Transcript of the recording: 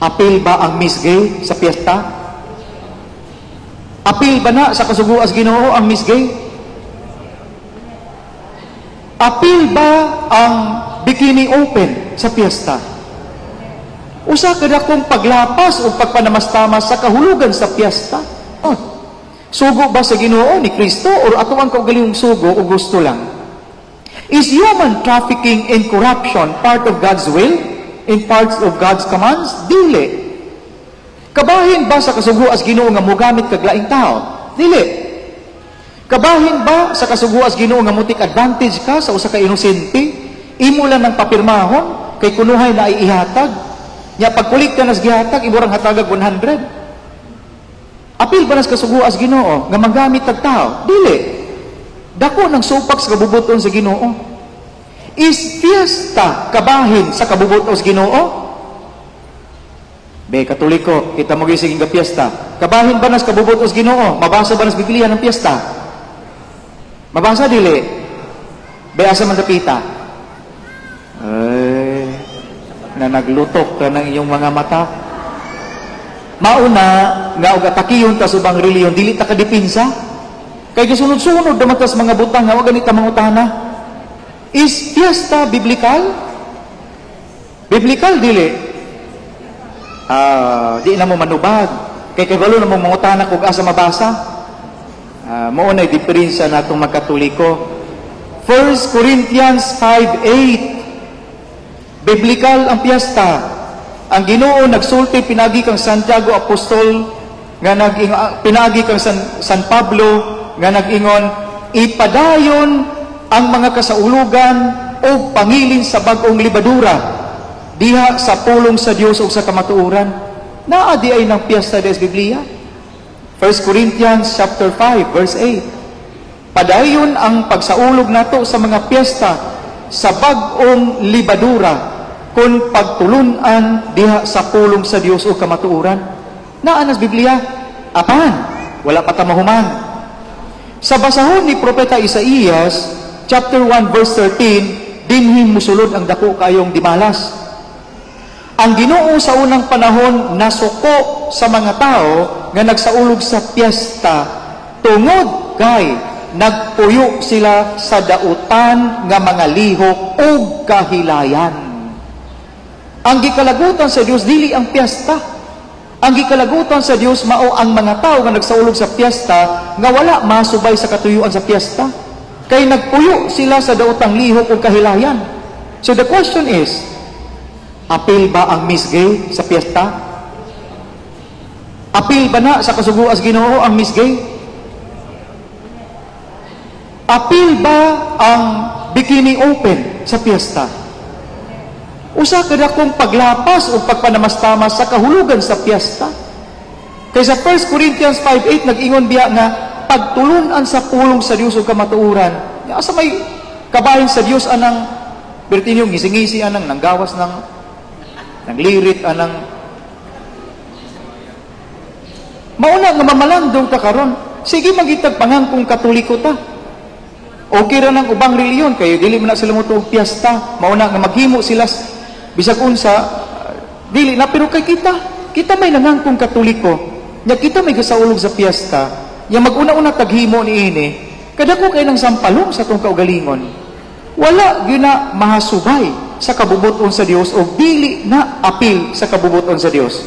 Apil ba ang Miss Gay sa piyesta? Apil ba na sa kasuguas Ginoo ang Miss Gay? Apil ba ang bikini open sa piyesta? Usa ka dakong paglapas o pagpanamastamas sa kahulugan sa piyesta. Oh. Sugo ba sa Ginoo ni Kristo or ato ang kaugalingong sugo o gusto lang? Is human trafficking and corruption part of God's will? In parts of God's commands? Dili. Kabahin ba sa kasuguas Ginoo nga mogamit kag laing tao? Dili. Kabahin ba sa kasuguas Ginoo nga mo-take advantage ka sa usa ka inosente? Imo lang ng papirmahon kay kunuhay na ay ihatag. Nya pagkulik ka nas gihatag, imo rang hatagag 100. Apil ba nas kasuguas Ginoo nga manggamit tag tao? Dili. Dako ng supak sa kabubuton sa Ginoo. Is fiesta kabahin sa kabubuton sa Ginoo? Be, Katoliko, kita mo gising nga piyesta. Kabahin ba nas kabubuton sa Ginoo? Mabasa ba nas Biblia ng piyesta? Mabasa dili? Be, asa man dapita? Ay, na naglutok ka ng iyong mga mata. Mauna nga og atakiyon ta sa ubang reliyon, dili ta kadipinsa. Kay gisunod-sunod naman tas mga butang nga wa ganita mangutana. Is fiesta biblical? Biblical dili. Ah, di na mo manubag. Kay kabalo na mo mangutana kung asa mabasa. Mao na diferensya natong mga Katoliko. 1 Corinthians 5:8. Biblical ang piyesta. Ang Ginoo nagsulti pinagi kang Santiago Apostol nga nag pinagi kang San Pablo nga nag-ingon, "Ipadayon ang mga kasaulugan o pangilin sa bag-ong libadura diha sa pulong sa Dios ug sa kamatuoran." Naa di ay ng piyesta des Biblia. 1 Corinthians chapter 5 verse 8. Padayon ang pagsaulog nato sa mga piyesta sa bag-ong libadura kung pagtulunan diha sa pulong sa Dios ug kamatuoran. Naa nas Biblia. Apan, wala pa ta mahuman. Sa basahon ni Propeta Isaías, chapter 1 verse 13, dinhi musulod ang dako kayong dimalas. Ang Ginoo sa unang panahon nasuko sa mga tao nga nagsaulog sa piyesta tungod kay nagpuyo sila sa dautan nga mga lihok ug kahilayan. Ang gikalagutan sa Dios dili ang piyesta. Ang gikalagutan sa Dios mao ang mga tao nga nagsaulog sa piyesta nga wala masubay sa katuyuan sa piyesta. Kay nagpuyo sila sa daotang lihok ug kahilayan. So the question is, apil ba ang Miss Gay sa piyesta? Apil ba na sa kasuguas Ginoo ang Miss Gay? Apil ba ang bikini open sa piyesta? Usa ka dakong paglapas o pagpanamastamas sa kahulugan sa piyesta. Kay sa 1 Corinthians 5:8 nag-ingon biya nga pagtulunan sa pulong sa Dios ug kamatuoran. Asa may kabahin sa Dios anang bertinyo ngisi-ngisi anang nanggawas ng naglirit anang mauna nga mamalandong ta karon. Sige magitag pangangkong Katoliko ta. Okay ra ng ubang reliyon kayo dili man na sila mo tuog piyesta, mauna nga maghimo sila bisag unsa dili na, pero kay kita, kita may nangangkong Katoliko, nya kita may gasaulog sa piyesta, nya maguna-una taghimo niini, kadako kay nang sampalong sa atong kaugalingon. Wala gyud na mahasubay sa kabubuton sa Dios o dili na apil sa kabubuton sa Dios.